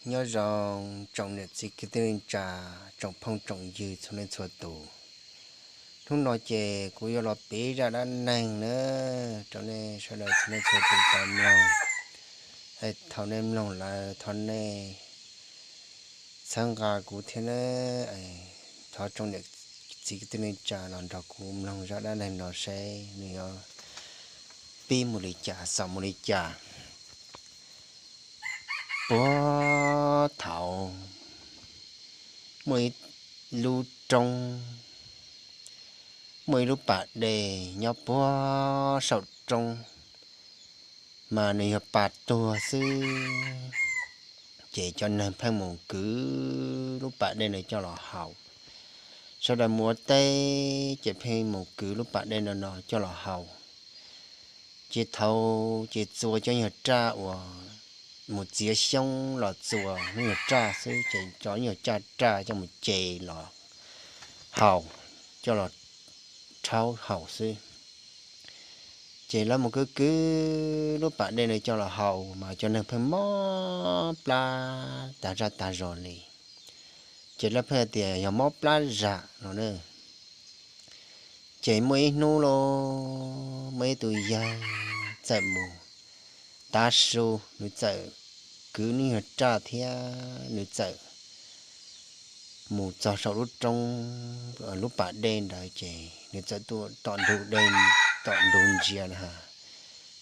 Nyob zoo tsoom niam txiv kwv tij neej tsa, tsoom phooj tsoom ywg txhua leej txhua tus. Hnub no ces kuv yuav los piav zaj dab neeg na rau nej sawv daws txhua leej txhua tus tau mloog. Thaum nej mloog lawm thov nej txhawb nqa kuv thiab na. Thov tsoom niam txiv kwv tij neej tsa los nrog kuv mloog zaj dab neeg no seb nws yuav pib mus li cas xaus mus li cas. Puag thaum ub muaj ib lub roob, muaj ib lub pas dej nyob puag saum roob, mas nws yog pas tuag xwb. Ces cov neeg pheej mus kwv lub pas dej no coj los haus. Sawv daws mus ua teb ces pheej mus kwv lub pas dej no no coj los haus. Ces thaum ces txua cov nyuag raj uas mus txiav xyoob los txua nyuag raj xwb, ces cov nyuag caj raj coj mus ce los haus, coj los rhaub haus xwb. Ces lawv mus kwv kwv lub pas dej no coj los haus mas cov neeg pheej mob plab tag zaj tag zog li. Ces lawv pheej tias yog mob plab zam no na. Ces muaj ib hnub lauj, muaj ib tug yawg txawm mus tav su, nws txawm kwv nws nyuag raj thiab nws txawm mus txog saum lub roob, lub pas dej ntawd ces nws txawm tuaj tom ntug dej, tom ntug ntsia na,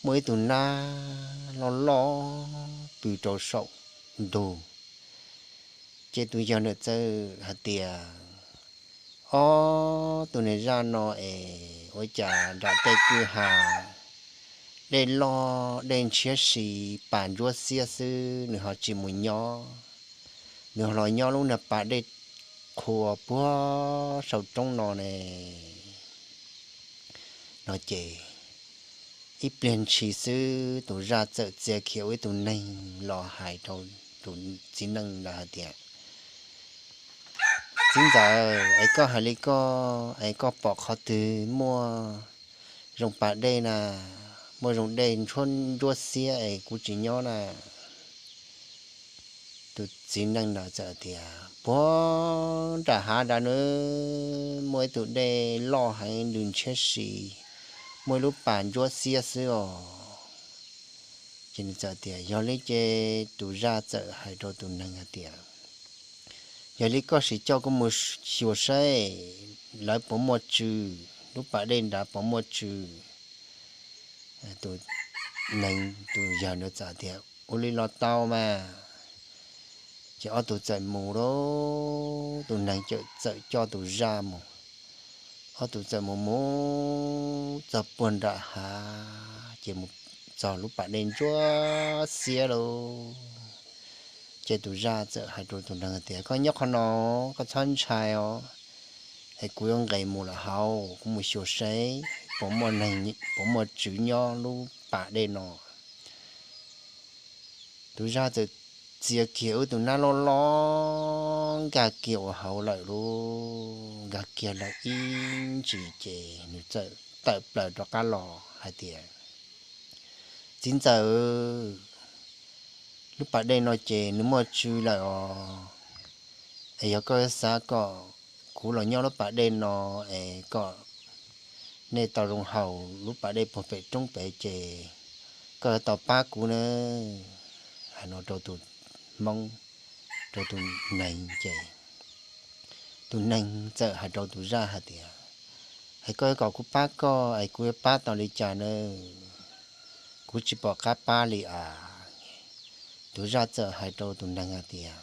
muaj ib tug nab loj loj pw rau saum ntug. Ces tus yawg ntawd txawm hais tias, ob tug niag zaj no es ua cas nram tej kwj ha dej loj dej ntshiab si, pas ntsuab xiab xwb nws ho tsis mus nyob, nws ho los nyob lub niag pas dej qhua puag saum roob no ne. No ces ib pliag ntshis xwb tus zaj txawm txia khiav ua ib tug neeg los hais rau tus txiv neej ntawd hais tias, txiv ntxawm, es koj hais li koj es koj pom qhov twg muaj zoo pas dej na, muaj zoo dej ntshuab ntsuab xiab es kuv tsis nyob na. Tus txiv neej ntawd txawm tias, puag nram hav nrad na muaj ib tug dej loj heev nws ntshiab si, muaj ib lub pas ntsuab xiab xwb os. Ces nws txawm tias, yog li ces tus zaj txawm hais rau tus neeg hais tias, yog li koj sim coj kuv mus xyuas saib lawv puas muaj tswv, lub pas dej nrad puas muaj tswv. Tus neeg, tus yawg ntawd txawm tias, ua li los tau mas. Ces ob tug txawm mus lauj, tus neeg txawm coj tus zaj mus. Ob tug txawm mus mus txog puag nram hav, ces mus txog lub pas dej ntsuab xiab lauj. Ces tus zaj txawm hais rau tus neeg tias, koj nyob qhov no, koj txhob ntshai os, es kuv yuav nqes mus lawm hauv, kuv mus xyuas saib puas muaj neeg, puas muaj tswv nyob lub pas dej no. Tus zaj txawm txia kiag ua tus nab loj loj nkag kiag ua hauv lawm lauj. Nkag kiag lawm ib ntsis ces nws txawm tawm plaws rov qab los hais tias, txiv ntxawm, lub pas dej no ces nws muaj tswv lawm os. Es yog koj xav kom kuv los nyob lub pas dej no es kom nej tau zoo haus lub pas dej puag pem roob pem ces koj yuav tau pab kuv na. Hais no rau tus hmoob, rau tus neeg ces tus neeg txawm hais rau tus zaj hais tias, es koj yuav kom kuv pab koj es kuv yuav pab tau li cas na? Kuv tsis pom qab pab li as. Tus zaj txawm hais rau tus neeg hais tias,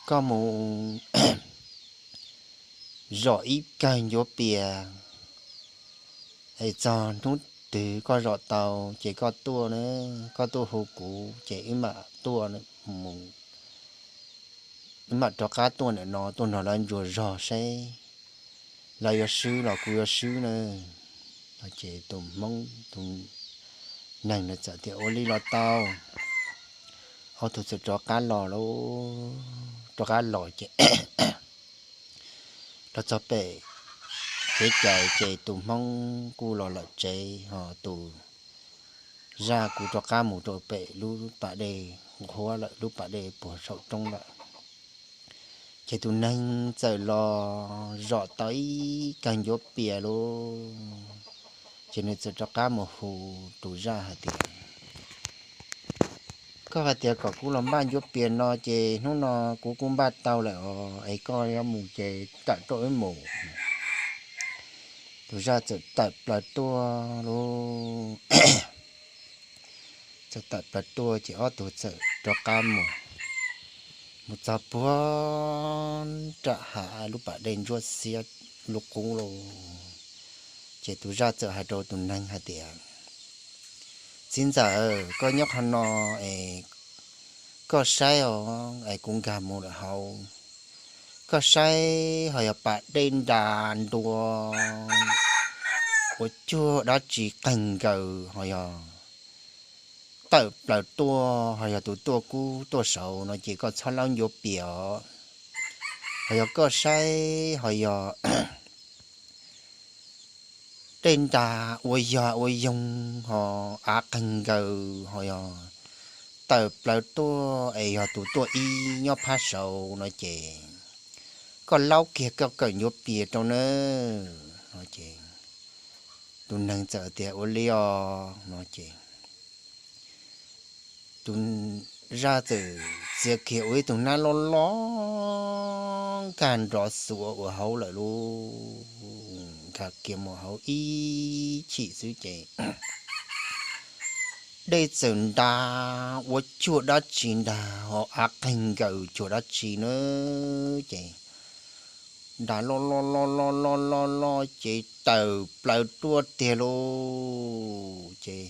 koj mus zom ib kawg ncuav pias, es txog hnub twg koj zom tau ces koj tuaj na, koj tuaj hu kuv ces wb mam tuaj mus, wb mam rov qab tuaj ntawm no tuaj nrog lawv ntsuas zog seb lawv yuav swb los kuv yuav swb na. Ces tus hmoob, tus neeg ntawd txawm tias ua li los tau. Ob tug txawm rov qab los lauj, rov qab los ces los txog pem kev cai ces tus hmoob kuj los lawm tsev, ho tus Zaj kuv rov qab mus rau pem lub pas dej nqhuab lawm, lub pas dej puag saum roob lawm. Ces tus neeg txawm los zom tau ib kawg ncuav pias lauj. Ces nws txawm rov qab mus hu tus zaj hais tias, koj hais tias kom kuv los npaj ncuav pias no ces hnub no kuv kuj npaj tau lawm os, es koj yuav mus ces tawm tuaj wb mus. Tus zaj txawm tawm plaws tuaj lauj. Txawm tawm plaws tuaj ces ob tug txawm rov qab mus, mus txog puag nram hav lub pas dej ntsuab xiab lub qub lauj. Ces tus zaj txawm hais rau tus neeg hais tias, txiv ntxawm, koj nyob qhov no es koj saib os, es kuv nkag mus lawm hauv. Koj saib ho yog pas dej nra ntua ua cuag dab tsi qeeg nkaws ho yog tawm plaws tuaj ho yog tus tuaj kub tuaj saud no ces koj txhob laub ncuav pias os. Ho yog koj saib ho yog dej nra ua yog ua yoog ho av qeeg nkaws ho yog tawm plaws tuaj es yog tus tuaj ib nyob phab saud no ces koj laub kiag koj kawm ncuav pias rau nawb no ces tus neeg txawm tias ua li os no ces tus zaj txawm txiav kiag ua ib tug nab loj loj nkag nrov xuav ua hauv lawm lauj. Nkag kiag mus hauv ib chim xwb ces dej txawm nra ua cuag dab tsi nra ho av qeeg nkaws cuag dab tsi na ces nra loj loj loj loj loj loj loj ces tawm plaws tuaj tiag lauj. Ces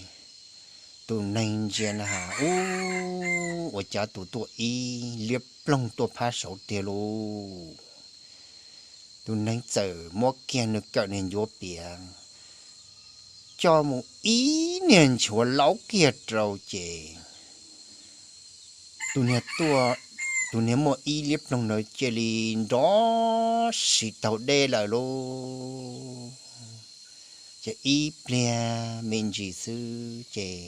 tus neeg ntsia na has ub, ua cas tus tuaj ib liab ploog tuaj phab saud tiag lauj. Tus neeg txawm muab kiag nws kawm niag ncuav pias coj mus ib niag nchuav laub kiag rau ces tus niag tuaj, tus niag muaj ib liab ploog ntawd cia li nrov siv taug dej lawm lauj. Ces ib pliag me ntsis xwb ces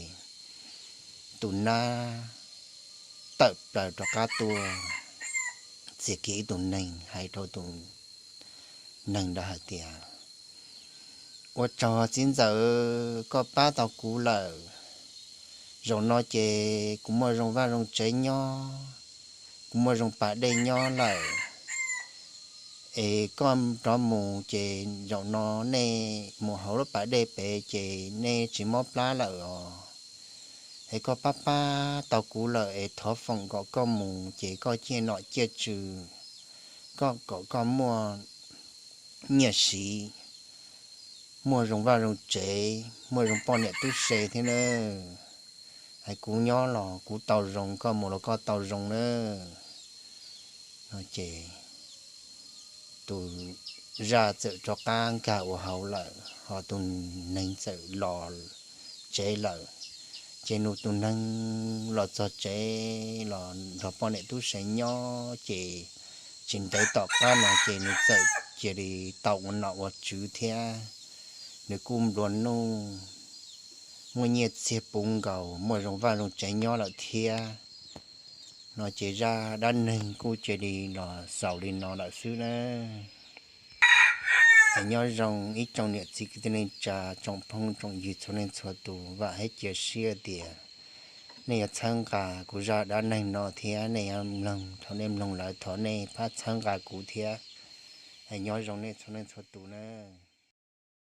tus nab tawm plaws rov qab tuaj, txiav kiag ib tug neeg hais rau tus neeg ntawd hais tias, ua tsaug txiv ntxawm, koj pab tau kuv lawm. Zaum no ces kuv muaj zoo vaj zoo tsev nyob, kuv muaj zoo pas dej nyob lawm. Es koj rov mus ces zaum no nej mus hauv lub pas dej pem ces nej tsis mob plab lawm os. Es koj pab pab tau kuv lawm es thov foom kom koj mus ces koj ciaj nom ciaj tswv, koj kom koj muaj nyiaj siv, muaj zoo vaj zoo tsev, muaj zoo poj niam tub se thiab nawb. Es kuv nyob los kuv tau zoo, koj mus los koj tau zoo nawb. No ces tus zaj txawm rov qab nkag ua hauv lawm, ho tus neeg txawm los tsev lawm. Ces nws tus neeg los txog tsev los nrog poj niam tub se nyob ces tsis ntev tom qab no ces nws txawm cia li tau ua nom ua tswv thiab. Nws kuj nplua nuj, muaj nyiaj txiag puv nkaus, muaj zoo vaj zoo tsev nyob lawm thiab. No ces zaj dab neeg kuj cia li los xaus li no lawm xwb nawb. Es nyob zoo ib tsoom niam txiv kwv tij neej tsa, tsoom phooj tsoom ywg txhua leej txhua tus, vam thiab cia siab tias nej yuav txhawb nqa kuv zaj dab neeg no thiab nej yuav mloog, thaum nej mloog lawm thov nej pab txhawb nqa kuv thiab. Es nyob zoo nej txhua leej txhua tus nawb.